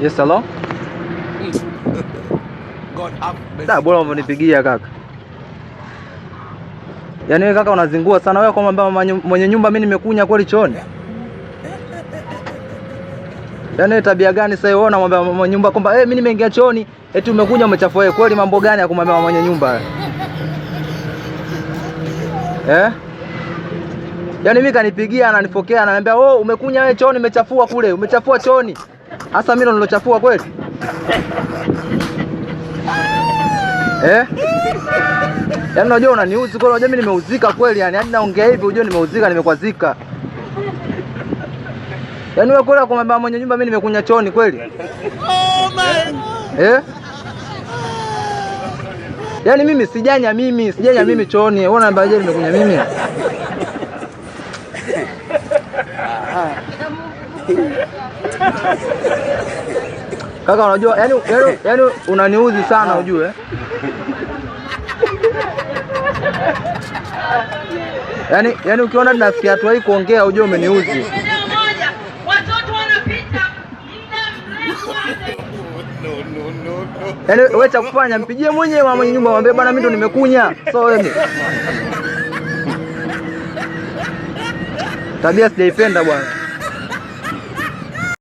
Yes, hello. God have mercy. Da, bora ulivyonipigia kaka. Yaani wewe kaka unazingua sana wewe kwa mwenye nyumba mimi nimekunya kweli chooni. Yaani wewe tabia gani sasa wewe unamwambia mwenye nyumba kwamba mimi nimeingia chooni eti umekunya umechafua wewe kweli mambo gani ya kumwambia mwenye nyumba? Eh? Yaani mimi kanipigia ananifokea ananiambia, "Oh, umekunya wewe chooni umechafua kule, umechafua chooni." Hasa mimi ndo nilochafua kweli? Eh? Yaani unajua unaniuzi kweli, unajua mimi nimeuzika kweli yani, hadi naongea hivi unajua nimeuzika, nimekwazika. Yaani wewe kweli kumwambia mwenye nyumba mimi nimekunya chooni kweli? Oh my God. Eh? Yaani mimi sijanya mimi, sijanya mimi chooni. Wewe unaniambia je nimekunya mimi? Kaka unajua yani unaniuzi sana ujue. Yaani ukiona tunafikia hatua hii kuongea ujue umeniuzi. Watoto wanapita muda mrefu. No, no, no, no. Yaani wewe cha kufanya mpigie mwenyewe mwenye nyumba mwambie bwana mimi ndo nimekunya. So wewe. Tabia sijaipenda bwana.